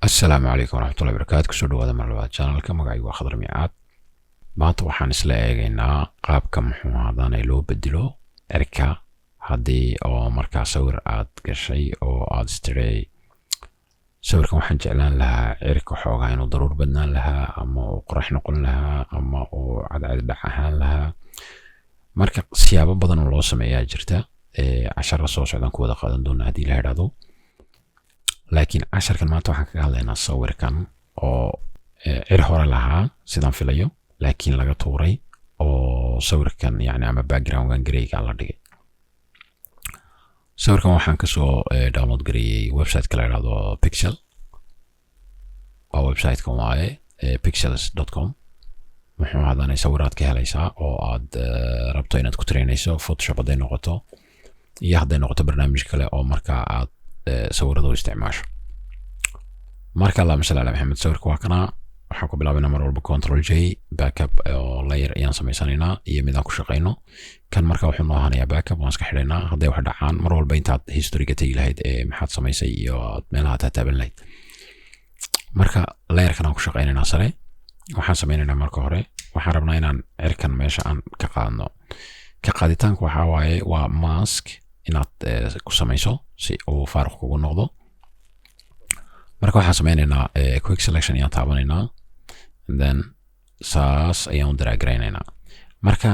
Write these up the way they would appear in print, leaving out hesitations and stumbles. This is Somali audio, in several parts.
Asalaamu calaykum waraxmatullahi barakaatu. Kusoo dhawaada mar labaad channelka. Magacaygu waa Khadar Micaad. Maanta waxaan isla eegaynaa qaabka muxuu ahaadaane loo bedelo cirka haddii oo markaa sawir aad gashay oo aad istirey sawirkan waxaan jeclaan lahaa cirka xoogaa inuu daruur badnaan lahaa ama uu qorax noqon lahaa ama uu cadcad dhac ahaan lahaa. Marka siyaabo badan oo loo sameeyaa jirta, cashara soo socdaan ku wada qaadan doona haddii la idhaahdo. Laakiin casharkan maanta waxaan kaga hadlaynaa sawirkan oo cir hore lahaa sidaan filayo, laakiin laga tuuray oo sawirkan yani ama backgroundkan greyga la dhigay. Sawirkan waxaan kasoo download gareeyey website-ka la idhahdo Pixel. Waa website-kan waaye, pixels.com. Muxuu ahadanay sawiraad ka helaysaa oo aad rabto inaad ku trainayso Photoshop hadday noqoto iyo hadday noqoto barnaamij kale oo markaa aad sawirada u isticmaasho. Marka allahuma salli ala Maxamed, sawirka waa kana. Waxaan ku bilaabaynaa mar walba Control J, backup oo layer ayaan samaysanaynaa iyo mid aan ku shaqayno. Kan marka wuxuu noo ahaanayaa backup, waan iska xidhaynaa. Hadday wax dhacaan, mar walba intaad historyga tegi lahayd ee maxaad samaysay iyo aad meelaha taataaban lahayd. Marka layerkan aan ku shaqaynaynaa sare waxaan sameynaynaa, marka hore waxaan rabnaa inaan cirkan meesha aan ka qaadno. Ka qaaditaanku waxaa waaye waa mask inaad ku samayso si uu faaruq kugu noqdo. Marka waxaan sameynaynaa quick selection ayaan taabanaynaa and then saas ayaan u drag garaynaynaa. Marka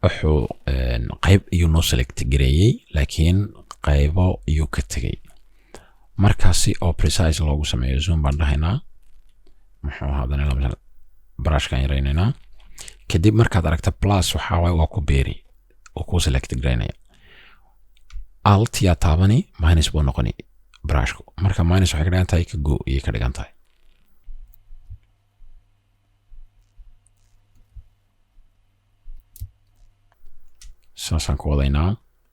wuxuu qayb iyuu noo select gareeyey, laakiin qaybo iyuu ka tegey. Markaasi oo precise loogu sameeyo, zoom baan dhahaynaa, muxuu ahaadana brushkan yaraynaynaa. Kadib markaad aragta plus, waxaa waaye waa ku beeri oo ku select garaynaya. Alt yaa taabani, minus buu noqoni brushku. Marka minus waxay ka dhigan tahay ka go ayay ka dhigan tahay. Saasaan ku wadaynaa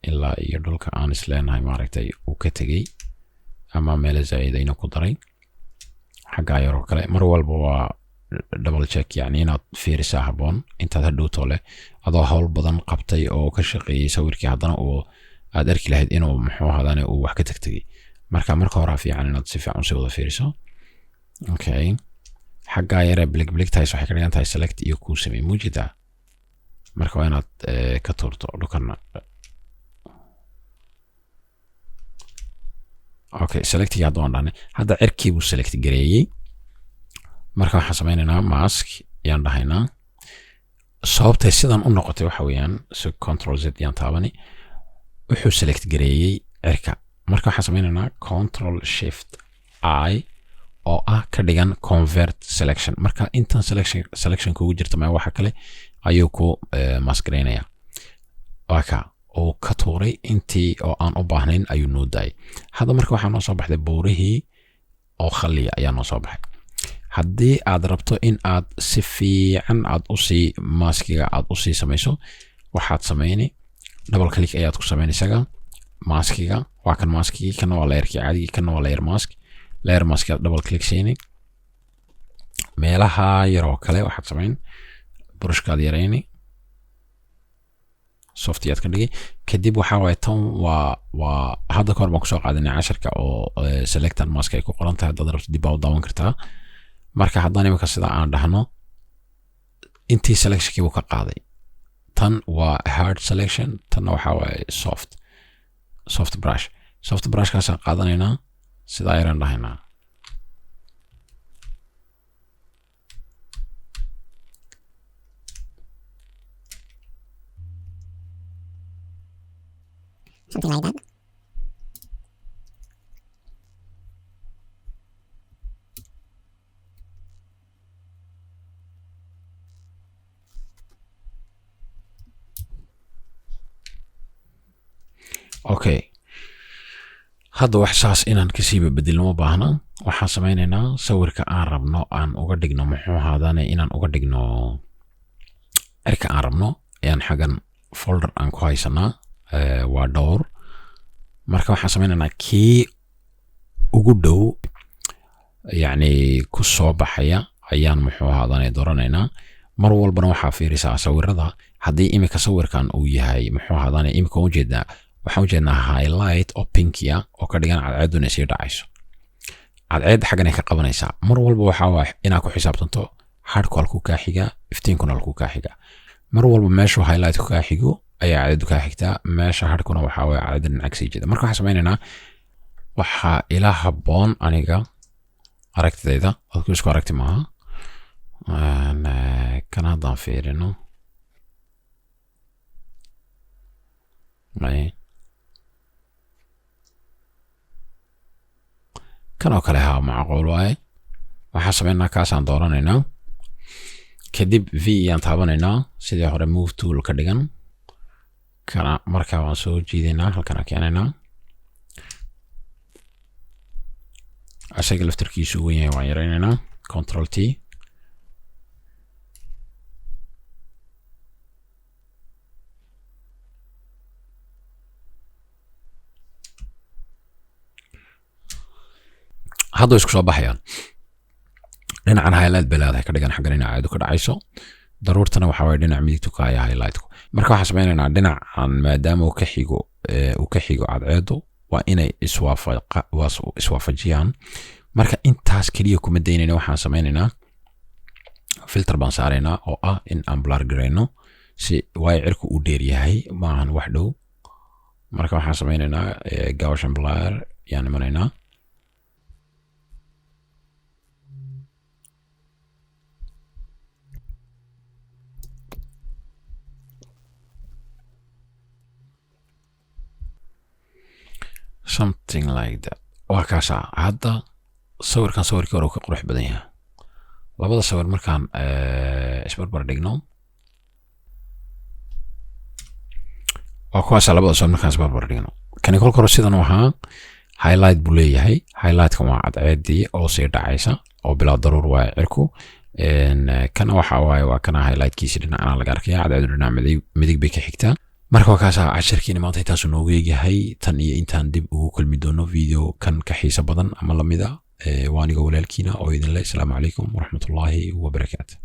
ilaa iyo dhulka aan isleenahay maaragtay uu ka tegey ama meelo zaa'idayna ku daray xaggaa yaroo kale. Mar walba waa double check, yani inaad fiirisaa habboon intaad hadhowtoo leh adoo hawl badan qabtay oo ka shaqeeyey sawirkii, haddana uu aad arki lahayd inuu muxuu ahaadane uu wax ka tegtegey. Marka marka horaa fiican inaad si fiican usii wada fiiriso. Okay, xaggaa yaree bilig biligtahays waxay ka dhigan tahay select iyo kuu samey muujida. Marka waa inaad ka tuurto dhulkana. Okay, selectiga hadda waan dhahnay. Hadda cirkii buu select gareeyey. Marka waxaan sameynaynaa mask ayaan dhahaynaa. Sababtay sidan u noqotay waxa weeyaan, so Control Z ayaan taabani, wuxuu select gareeyey cirka. Marka waxaan sameynaynaa Control Shift I oo ah ka dhigan convert selection. Marka intan selection kugu jirta ma waxa kale ayuu ku mask gareynaya. Waa ka uu ka tuuray intii oo aan u baahnayn ayuu noo daayay. Hadda marka waxaa noo soo baxday buurihii oo khaliya ayaa noo soo baxay. Haddii aad rabto in aad si fiican aad usii maskiga aad usii samayso, waxaad sameyni double click ayaad ku sameyn isaga maskiga. Waa kan maskigii, kana waa layerkii caadigii, kana waa layer mask. Layer mask aad double click siini. Meelaha yaroo kale waxaad samayn brushkaad yarayni, soft yaad ka dhigi. Kadib waxaa waaye tan waa hadda kahor baan kusoo qaadanay casharka oo select and mask ay ku qoran tahay. Haddaad rabto dib baa u daawan kartaa. Marka haddaan imika sida aan dhahno, intii selectionkii buu ka qaaday. Tan waa hard selection, tanna waxaa waaye soft brush. Soft brushkaasaan qaadanaynaa, sidaa yaraan dhahaynaa. Something like that. Okay, hadda wax saas inaan kasiiba bedelno ma baahna. Waxaan sameynaynaa sawirka aan rabno aan uga dhigno muxuu ahaadane inaan uga dhigno cirka aan rabno ayaan xaggan folder aan ku haysanaa, waa dhowr. Marka waxaan sameynaynaa kii ugu dhow, yacni ku soo baxaya ayaan muxuu ahaadane dooranaynaa. Mar walbana waxaa fiirisaa sawirada. Haddii imika sawirkan uu yahay muxuu ahaadane, imika ujeednaa, waxaan ujeednaa highlight oo pinky ah oo ka dhigan cadceeduna sii dhacayso. Cadceedda xaggan ay ka qabanaysaa. Mar walba waxaa waa inaad ku xisaabtanto hadhku halkuu kaa xigaa, iftiinkuna halkuu kaa xigaa. Mar walba meeshuu highlightku kaa xigo ayaa cadceeddu kaa xigtaa, meesha hadhkuna waxaa waye cadceedda dhinaca kasii jeeda. Marka waxaan sameynaynaa, waxaa ila habboon aniga aragtidayda, dadku isku aragti maaha. Kan haddaan fiirino, may kan oo kale haa macquul waaye. Waxaan sameynaa kaasaan dooranaynaa, kadib V ayaan taabanaynaa, sidii hore move tool ka dhigan kana. Markaa waan soo jiidaynaa, halkana keenaynaa. Isaga laftarkiisu wen yahay, waan yaraynaynaa, Control T. Hadda isku soo baxayaan. Dhinacan highlight bay leedahay ka dhigan xaggan dhinaca ceedu ka dhacayso. Daruurtana waxaa waye dhinac midigtu ka haya highlightku. Marka waxaan sameynaynaa dhinacan, maadaama uu ka xigo cadceedu, waa inay iswaafajiyaan. Marka intaas keliya kuma daynayna, waxaan sameynaynaa filter baan saaraynaa oo ah in aan blur garayno, si waayo cirku uu dheer yahay, maahan wax dhow. Marka waxaan sameynaynaa Gaussian blur yaan imanaynaa. Something like that. Waa kaasaa. Hadda sawirkan sawirkii hore uu ka qurux badan yahay. Labada sawir markaan isbarbar dhigno, waa kuwaasa. Labada sawir markaan isbarbar dhigno, kani kolka hore sidan u ahaa, highlight buu leeyahay. Highlightkan waa cadceedii oo sii dhacaysa oo bilaa daruur waaye cirku. Kana waxa waaye waa kana highlightkiisi dhinacana laga arkaya, cadceedu dhinac midig bay ka xigtaa. Marka waa kaasaa casharkiina maanta intaasuu noogu eegyahay. Tan iyo intaan dib ugu kulmi doono video kan ka xiiso badan ama lamida, waa anigoo walaalkiina oo idin leh asalaamu calaykum waraxmatullaahi wabarakaatu.